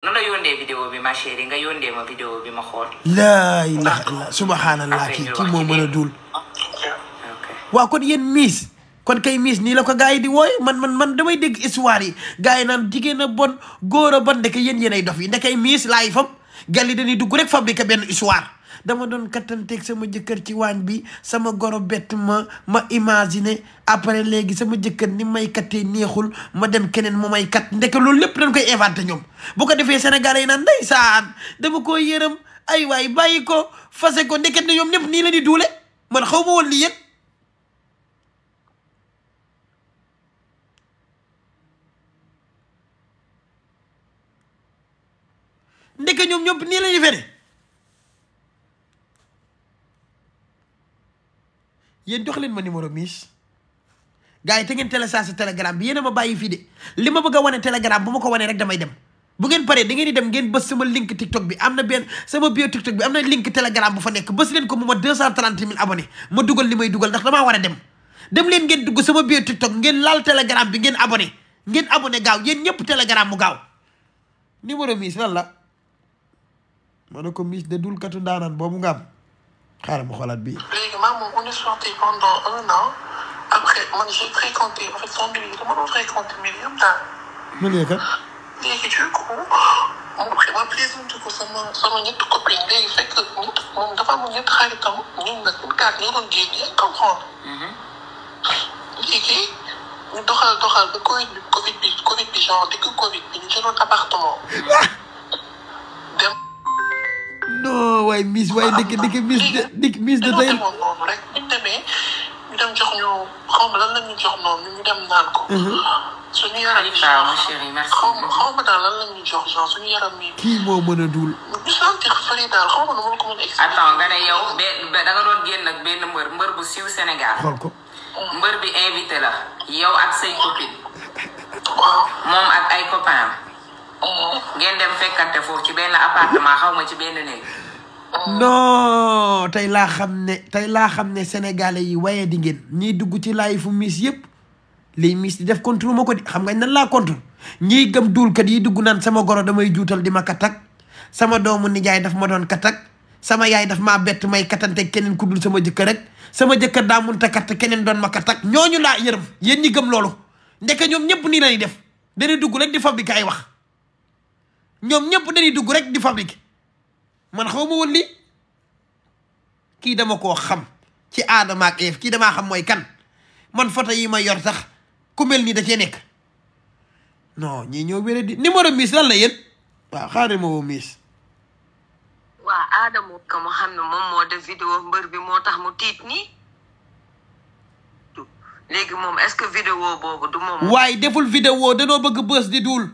nan la yónnee vidéo bi ma chérie nga yónnee ma vidéo bi ma xool. laa ilaha illa subhanallah kii moo mën a dul. waaw kon yéen miis kon kay miis nii la ko gars yi di wooye man damay dégg histoire yi gars yi naan jigéen a bon góor a bon ndeke yéen ay dof yi ndekay miis laay fam gal yi dañuy dugg rek fabriqué benn histoire. dama doon kattanteeg sama jëkkër ci waañ bi sama goro bett ma imaginer après léegi sama jëkkër ni may kattee neexul ma dem keneen mu may kat ndeke loolu lépp dañ koy inventé ñoom bu ko defee sénégalais yi naan ndeysaan dama ko yërëm ay waay bàyyi ko fase ko ndeket ne ñoom ñëpp nii la di duule man xaw ma woon li yéen ndeke ñoom ñëpp nii la ñu fene yéen jox leen ma numéro miis gars yi te ngeen télécharge telegram bi yéen a ma bàyyi fii de li ma bëgg a wane telegram bu ma ko wanee rek damay dem bu ngeen paree da ngeen di dem ngeen bës sama link tiktok bi am na benn sama bio tiktok bi am na link telegram bu fa nekk bës leen ko mu ma 230 000 abonnés ma dugal li may dugal ndax damaa war a dem leen ngeen dugg sama bio tiktok ngeen laal telegram bi ngeen abonné gaaw yéen ñëpp telegram mu gaaw numéro miis lan la ma ne ko miis de dul katu ndaanaan boobu nga am xaaral ma xoolaat bi léegi maa moom on est sorti pendant 1 an après man j'ai fréquenté en fait son bi dama doon fréquenté Myriam daal. Myriam kat. léegi du coup ma présenté ko sama ñetti copine léegi fekk moom dafa am ñetti xaritam ñun nag ñun kaat ñoo doon génnee comprendre. léegi ñu doxal ba Covid bi genre dëkk Covid bi ñu jëloon appartement. dem. non waaye miis waaye dëkk miis de tey noonu rek ñu demee ñu dem jox ñu xaw ma lan la ñu jox noonu ñu dem naan ko. suñu yaram yi xaw ma daal lan la ñu jox genre suñu yaram yi. kii moo mën a dul. ñu sentir fële daal xaw ma nu ma ko mën a expliquer. attends nga ne yow da nga doon génn ak benn mbër bu siiw Sénégal. xool ko. mbër bi invité la yow ak say copine. waaw moom ak ay copains ngeen dem fekkante foofu ci benn appartement xaw ma ci benn néeg. non tey laa xam ne sénégalais yi waaye di ngeen ñiy dugg ci laay fu miis yëpp liy miis di def contre ma ko di xam nga nan laa contre ñiy gëm duulkat yi dugg naan sama goro damay juutal di ma katak sama doomu nijaay daf ma doon katak sama yaay daf maa bett may katante keneen ku dul sama jëkkër rek sama jëkkër daa munta kat keneen doon ma katak ñooñu laa yërëm yéen ñi gëm loolu ndeke ñoom ñëpp nii lañuy def dañuy dugg rek di fabriquer ay wax ñoom ñëpp dañuy dugg rek di fabriquer man xaw ma woon lii kii dama koo xam ci Adama ak Ève kii damaa xam mooy kan man photo yi ma yor sax ku mel nii da cee nekk non ñii ñoo wéré di numéro miis lan la yéen waaw xaaral ma woo miis waa Adama ko mu xam ne moom moo def vidéo mbër bi moo tax mu tiit nii léegi moom est-ce que vidéo boobu du moom waaye deful vidéo danoo bëgg bës di duul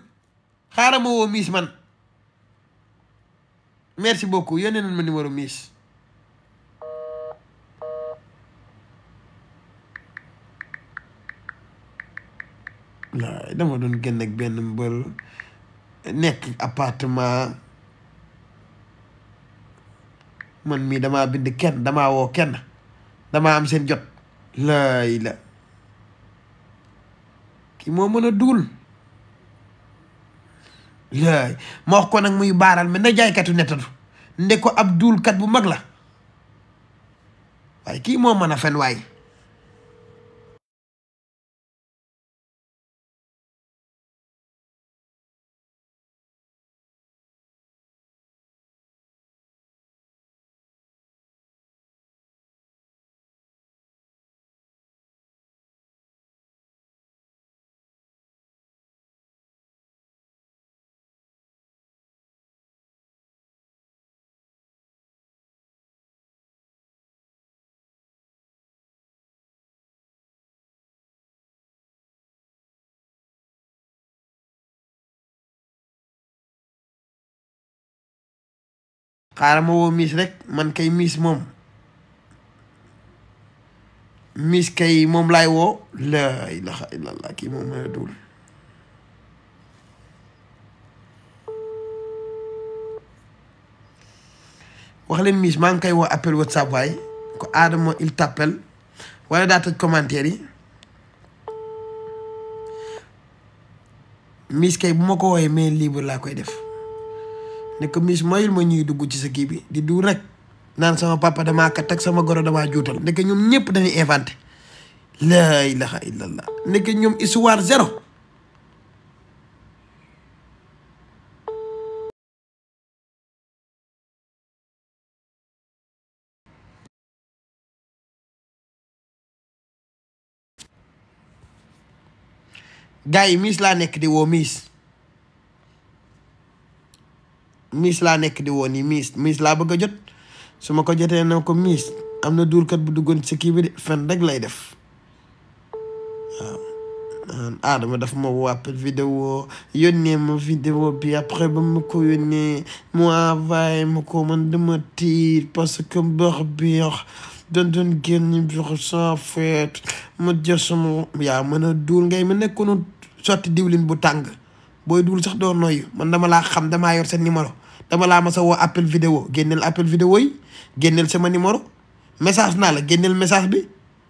xaaral ma woo miis man merci beaucoup yónnee nañ ma numéro miis waaw dama doon génn ak benn mbër nekk appartement man mii damaa bind kenn damaa woo kenn damaa am seen jot laay la kii moo mën a duul laay ma wax ko nag muy baaral mais na jaaykatu nettatu nde ko ab duulkat bu mag la waaye kii moo mën a fen waay xaaral ma woo miis rek man kay miis moom miis kay moom laay woo la ilaha illallah kii moom mën a dul wax leen miis maa ngi koy woo appel WhatsApp waaye ko Adama il t'appelle wala daa tëj commentaire yi miis kay bu ma ko wooyee mais libre laa koy def ne ko Miss mayul ma ñuy dugg ci sa kii bi di du rek naan sama papa damaa kat ak sama goro damaa juutal ndeke ñoom ñëpp dañuy inventé laa ilaha illallah ndeke ñoom histoire zéro gars yi Miss laa nekk di woo Miss laa nekk di woo nii Miss laa bëgg a jot su ma ko jotee na ko Miss am na duulkat bu duggoon ci kii bi de fen rek lay def waaw Adama daf ma woo appel vidéo yónnee ma vidéo bi après ba ma ko yónnee mu envoyé ma ko man dama tiit parce que mbër bi doon génn biir sans fait ma jël sama yaa mën a duul ngay ma nekkoon sotti diwlin bu tàng booy duul sax doo noyyu man dama laa xam damaa yor sa numéro dama laa ma sa woo appel vidéo génneel appel vidéo yi génneel sama numéro message naa la génneel message bi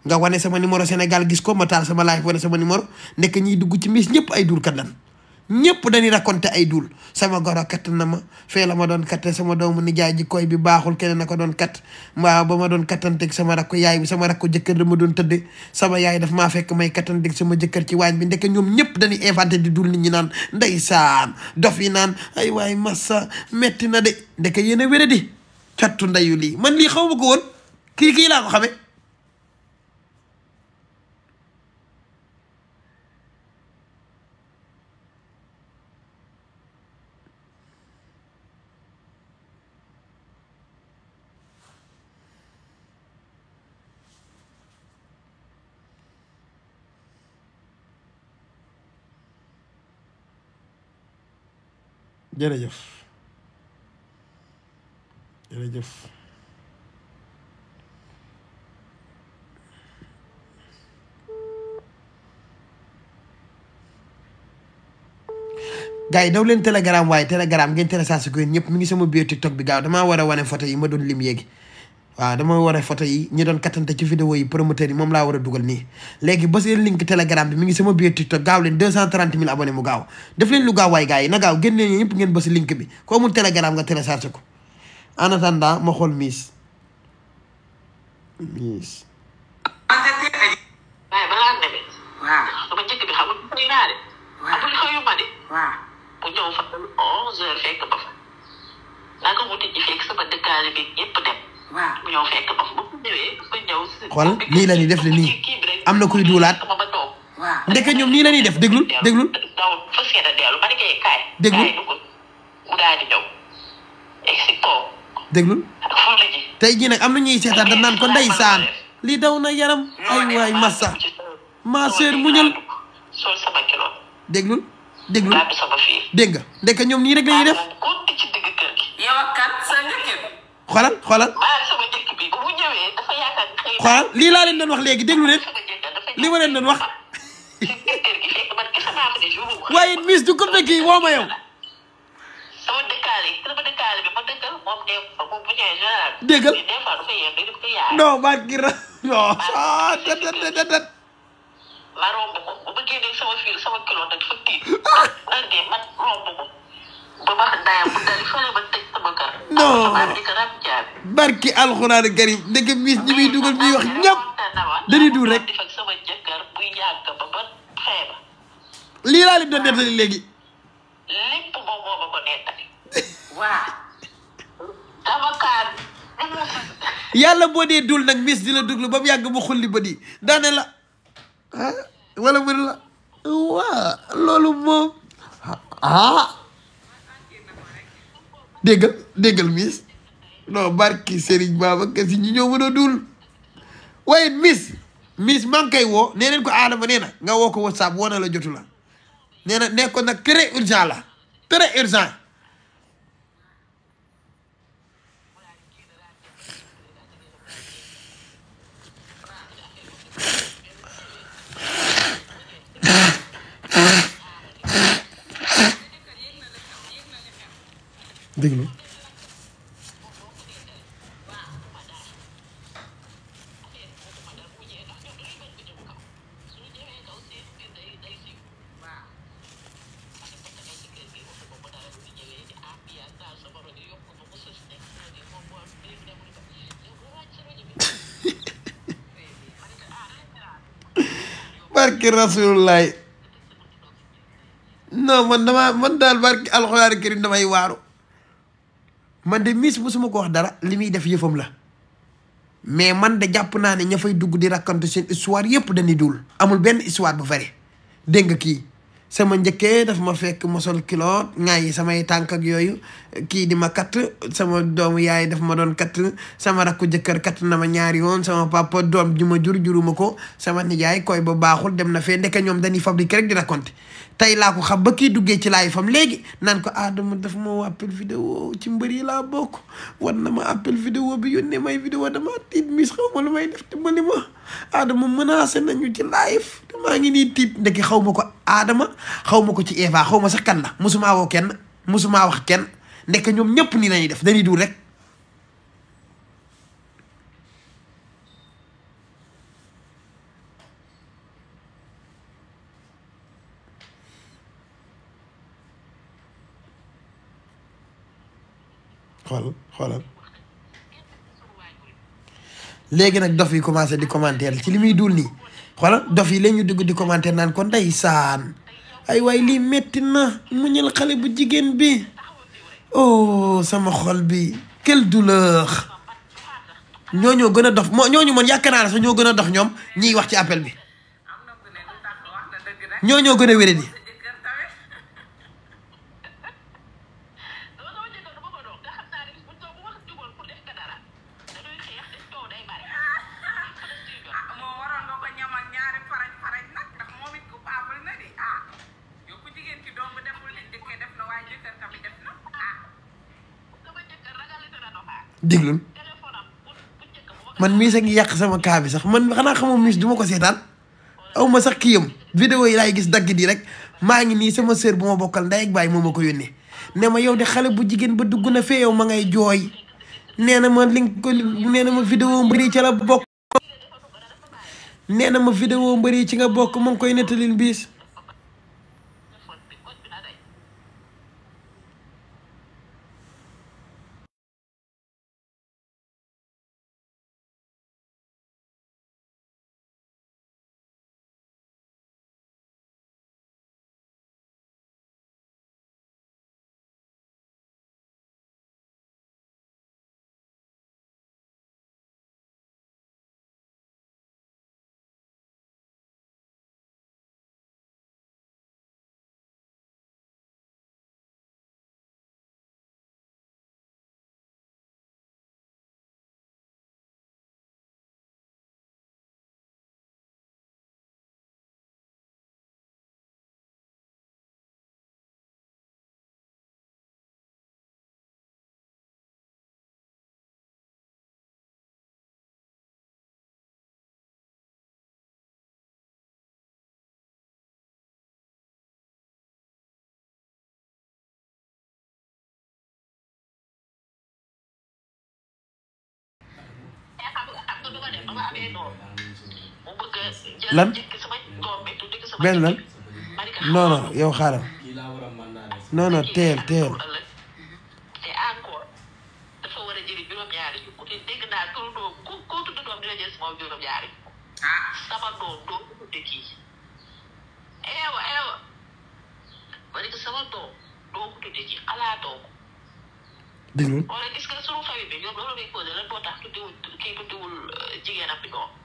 nga wane sama numéro Sénégal gis ko ma taal sama live wane sama numéro nekk ñiy dugg ci Miss ñëpp ay duul kat lan ñëpp dañuy raconté ay duul sama goro kat na ma fee la ma doon katte sama doomu nijaay ji koy bi baaxul keneen na ko doon kat waaw ba ma doon kattanteeg sama rakku yaay bi sama rakku jëkkër dama doon tëdd sama yaay daf maa fekk may kattanteeg sama jëkkër ci waañ bi ndekk ñoom ñëpp dañuy inventé di duul nit ñi naan ndeysaan dof yi naan ay waay massa metti na de ndekk yéen a wére di cattu ndeyu lii man lii xaw ma ko woon kii laa ko xamee jërëjëf gars yi daw leen telegram waaye telegram ngeen téléchargé ko yéen ñëpp mi ngi sama biir TikTok bi gaaw damaa war a wane photo yi ma doon lim yéegi waaw dama war a photo yi ñi doon kattante ci vidéo yi promoteur yi moom laa war a dugal nii léegi ba seen link telegram bi mi ngi sama biir TikTok gaaw leen 230 000 abonnés mu gaaw def leen lu gaaw waay gars yi na gaaw génn leen ñëpp ngeen ba si link bi ko amul telegram nga téléchargé ko en attendant ma xool Miss waaye balaa nga demee. waaw sama njëkk bi xam nga xëy naa de. waaw amul xëyuma de. waaw mu ñëw fa 11h fekk ba fa. naka mu tijji fekk sama dëkkaale bi yëpp dem. waaw mu ñëw fekk ba fa bu ñëwee ba ñëw. xool nii la ñuy def le nii am na kuy duulaat. waaw ndeke ñoom nii la ñuy def déglul. daw fas yéene dellu ma ne kay kaay. déglul mu daal di ñëw. egg si toog. déglul tey jii nag am na ñuy seetaan dañ naan ko ndeysaan lii daw na yaram ay waay massa ma sœur muñal déglul dégg nga ndeke ñoom nii rek lañuy def xoolal lii laa leen doon wax léegi déglu leen li ma leen doon wax waaye Miss du ko fekki woo ma yow déggal non baat gi ra non tet ma romb ko bu ma génnee sama fil sama kilo nag dafa kii daal de man romb ko ba ma dayam bu dali fële ba tëj sama kër non barki alxuraan karim ndeke Miss ñi muy dugal ñuy wax ñëpp dañuy dul rek sama jëkkër buy yàgg ba xeeba lii laa leen doon nettali léegi lépp moom moo ma ko nettali waaw dama kaar yàlla boo dee dul nag Miss di la duglu ba mu yàgg mu xulli ba di daane la ah wala mu ne la waa loolu moom déggal Miss non barki Serigne Babacar Sy ñi ñoo mën a dul waaye Miss maa ngi koy woo nee neen ko Adama nee na nga woo ko WhatsApp woo na la jotu la nee na nekkoon nag très urgent la très urgent déglu barki rasulullah non man daal barki alxuraan karim damay waaru man de Miss musuma ko wax dara li muy def yëfam la mais man de jàpp naa ne ña fay dugg di raconter seen histoire yëpp dañuy dul amul benn histoire bu vrai dégg nga kii sama njëkkee daf ma fekk ma sol kilo ngaay samay tànk ak yooyu kii di ma katt sama doomu yaay daf ma doon katt sama rakku jëkkër katt na ma ñaari yoon sama papa doom ji ma juruma ko sama nijaay koy ba baaxul dem na fee ndeke ñoom dañuy fabriquer rek di raconter tey laa ko xam ba kii duggee ci laay fam léegi naan ko Adama daf ma woo appel vidéo ci mbër yi laa bokk wan na ma appel vidéo bi yónnee may vidéo dama tiit Miss xaw ma lu may def te mali ma Adama menacé nañu ci live te maa ngi nii tiit ndeke xaw ma ko Adama xaw ma ko ci Eva xaw ma sax kan la mosumaa woo kenn mosumaa wax kenn ndeke ñoom ñëpp nii lañuy def dañuy dul rek xoolal léegi nag dof yi commencé di commentaire ci li muy dul nii xoolal dof yi la ñu dugg di commentaire naan ko ndeysaan ay waay lii metti na muñal xale bu jigéen bi oh sama xol bi quelle douleur ñooñoo gën a dof ñooñu man yaakaar naa ne sax ñoo gën a dof ñoom ñiy wax ci appel bi ñooñoo gën a wéradi déglul man Miss a ngi yàq sama kaa bi sax man xanaa xamoo Miss du ma ko seetaan aw ma sax kiyam vidéo yi laay gis dagg di rek maa ngi nii sama sœur bu ma bokkal ndey ak baay moo ma ko yónnee ne ma yow de xale bu jigéen ba dugg na fee yow ma ngay jooy nee na ma link ko nee na ma vidéo mbëri ca la bokk nee na ma vidéo mbëri ci nga bokk ma ngi koy nettalil Miss lan benn lan non non yow xaaral non non teel teel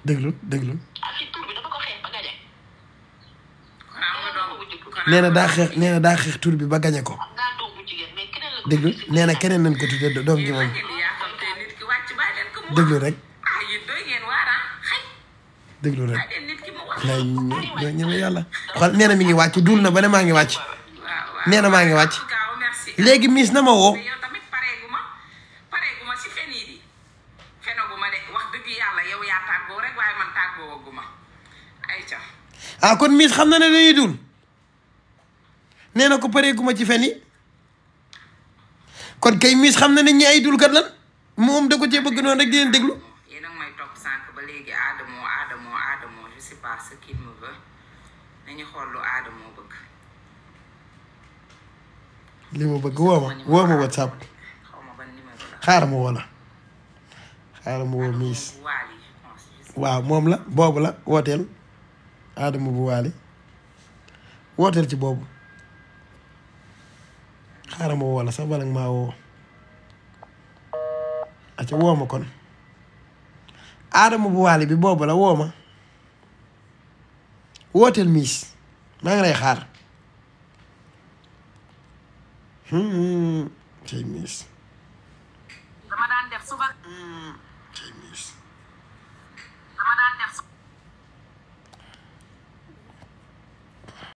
déglul déglul nee na daa xeex tur bi ba gañe ko déglul nee na keneen nañ ko tudde doom ji moom déglu rek déglu rek lay ñoo ñëme yàlla xool nee na mi ngi wàcc dul na ba ne maa ngi wàcc nee na maa ngi wàcc léegi Miss na ma woo ah kon Miss xam na ne dañuy dul nee na ko pareeguma ci fen yi kon kay Miss xam na ne ñi ay dul kat lan moom da ko cee bëgg noonu rek di leen déglu. yéen a ngi may topp sànq ba léegi Adamo je sais pas ce qu'il me veut nañu xool lu Adamo bëgg. li ma bëgg woo ma WhatsApp xaaral ma woo la xaaral ma woo Miss waaw moom la boobu la wooteel Adama bu waali wooteel ci boobu xaaral ma woo la sax bala nga maa woo aca woo ma kon Adama bu waali bi boobu la woo ma wooteel miis maa ngi lay xaar cey miis dama daan def suba cey miis dama daan def